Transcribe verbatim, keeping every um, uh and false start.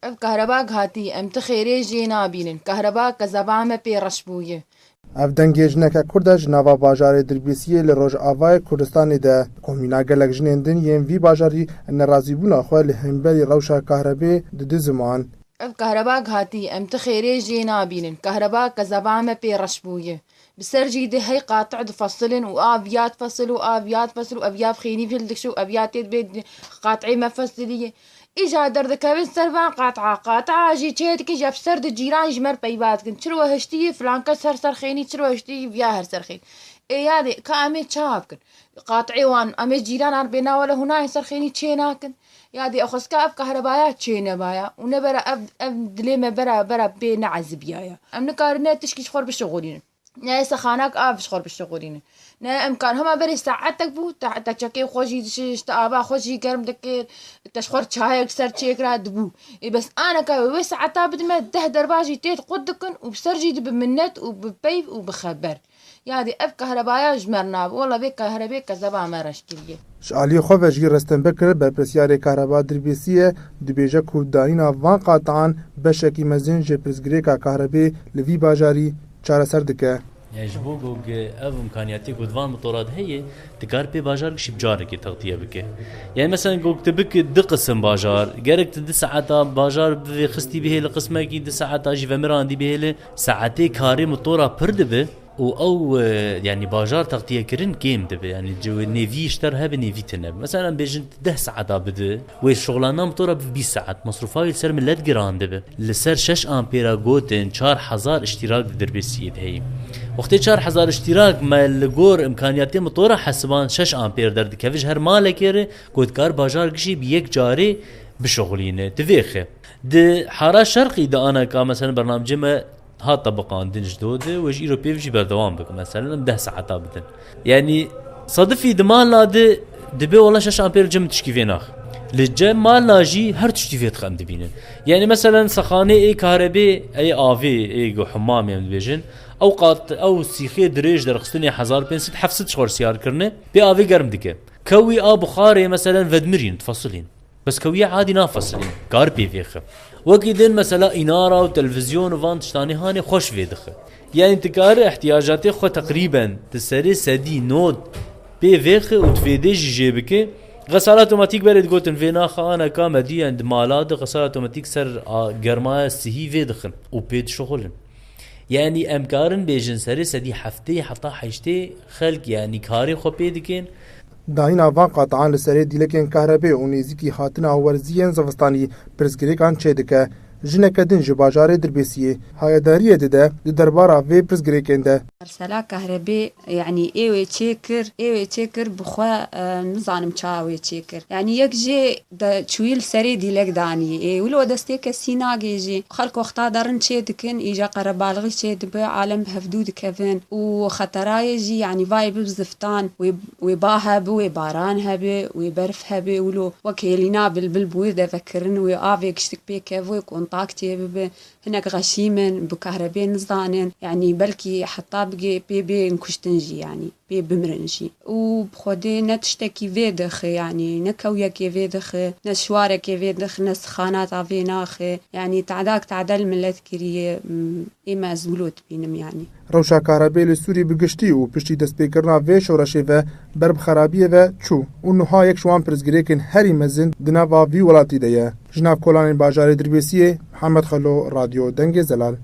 Ev kahreba gihatî, em ti xêrê jê nabînin. Kahreba kezeba me pê reş bûye. Ev dengê jineke Kurd e ji nava bajarê Dirbêsiyê li Rojavayê Kurdistanê de. Komîna gelek jinên din yên vî bajarî nerazîbûna xwe li hemberî rewşa kahrebê didizin wan. Ev kahreba gihatî, em ti xêrê jê nabînin. Kahreba kezeba me pê reş bûye. Bi ser jî di hey qati difesilin û av ya difisil û av ya difisil û ev ya bi xênî hildikşe û ev ya tê dibê qat'ê me fesiliye. Îja derdikevin ser van qat'a. Qat'a jî çê dikin, ji ev ser di cîran ji me re peyva dikin. Çirwe hiştiyî filan kes her ser xênî, çirwe hiştiyî viya her ser xênî. Ê yadê, ka em ê çawa bikin? Qat'ê wan, em ê cîranan bê nawe le hûnayên ser xênî çê nakin. Yadê, ew xwestka ev kahrebaya çê nebaya û nebera ev, ev dilê me bera, bera pê neezibiyaya. Em nikarin ne tişkî ji xwe re bişixulînin. Ne sexanak av ji xwe bişixulîne. Ne em kar hema berê saetek bû, te, te çekê xwe jî dişişt, te ava xwe jî germ dikir, te ji xwe çayek ser çêkira dibû. Ê bes aneka wê, wê saeta bidime, deh derba jî tê qut dikin û bi ser jî dibi minnet û bi peyv û bi xeber. Yadê ev kahrebaya ji me re nabe. Wela vê kahrebê kezeba me reş kiriye. Ji aliyê xwe ve jî Restem Bekir, berpirsiyarê Kahreba Dirbêsiyê, dibêje ku dayîna van qatan beşekî mezin ji pirsgirêka kahrebê li vî bajarî çareser dike. Yani ji bo ku ev imkaniyetê ku di van motora de heye, dikar pê bajar gişî bi carekê textiye bike. Yani mesela ku tu bike du qisim bajar, gerek tu du saeta bajar bivê xistî bihê li qismekî, du saeta jî vemirandî bihê li saetê karê motora pir dibe. Û ew, e, yani bajar textiyekirin kêm dibe. Yani ci-, nêvî ji te re hebe, nêvî tune be. Mesela em bêjin deh saeta bide, wê şixulandina motora bi bîst saet. Masrûfa wê li ser milet giran dibe. Li ser şeş ampêra gotin çar hezar îştîrak di Dirbêsiyê de heye. Wextê çar hezar îştîrak me li gor imkaniyetê motora hesiban şeş ampêr derdikeve ji her malekê re, ku dikar bajar gişî bi yek carê bişixulîne. Divê xwe. Di Hara Şerqî de aneka, mesela bernamecê me hat tebiqandin ji do de, wê ji îro pê jî berdewam bike. Mesela em deh saeta bidin. Yani sedifî di malna de dibe wela şeş ampêr cem tişkî vê nax. Li cem malna jî her tiştî vê dixe em dibînin. Yani mesela sexanê ê karebê, ê avê, ê go hemamê em dibêjin. Ew qat, ew sîxê dirêj derxistinê hezar pênc sed heft sed ji xwe re siyar kirine, pê avê germ dike. Kewî a buxarê mesela vedmirîn, difasilîn. Bes kewiyê adî nafesilîn, kar pê vêxi. Wekî din mesela înara û televîzyon û van tiştanê hanê xweş vê dixi. Yani dikare ihtiyacatê xwe teqrîben di serê sedî nod pê vêxi û di vêdê jî jê bike. Xesara otomatîk berê digotin vê naxa aneka me dî, yani di mala de xesara otomatîk ser a, germaya sihî vê dixin û pê dişixulin. Yani em karin bêjin serê sedî heftê heta heştê xelk yani karê xwe pê dikin. Dayîna van qatan li serê dîlekên kahrebê û nêzîkî hatina werziyên zivistanî pirsgirêkan çêdike. Jineke din ji bajarê Dirbêsiyê hayedariyê dide di derbara vê pirsgirêkên de. Mesela kahrebê, yani ê wê çêkir, ê wê çêkir bi xwe, e, nizanim çawa wê çêkir. Yani yek jê de çûyî li serê dîlek danî. Ê, wilo destê kesî nagê jî. Xelk wexta derin çê dikin, îca qerebalixî çê dibe, alem bi hevdû dikevin. Û xeterayê jî, yanî vayê bi ziftan, wê, wê ba hebe, wê baran hebe, wê berf hebe, wilo wek hêlîna bilbil bi wê de vekirin, wê avê giştik pê kev, wê kontak çê bibe. Hinek xeşîm in, bi kahrebê nizanin, yanî belkî heta bigê pê bê kuştin jî, yanî pê bimirin jî. Û bi Xwedê ne tiştekî vê dixi, yanî ne kewiyekê vê dixi, ne şiwarekê vê dixi, ne sixanata vê naxi. Yanî te'dak te'del milet kiriye, m, ê me ez wilo dibînim yanî. Rewşa kahrebê li Sûrî bi giştî û piştî destpêkirina vê şoreşê ve ber bi xerabiyê ve çû û niha yek ji wan pirsgirêkên herî mezin di nava vî welatî de ye. Ji nav kolanên bajarê Dirbêsiyê, Mihemed Xelo, Radyo Dengê Zelal.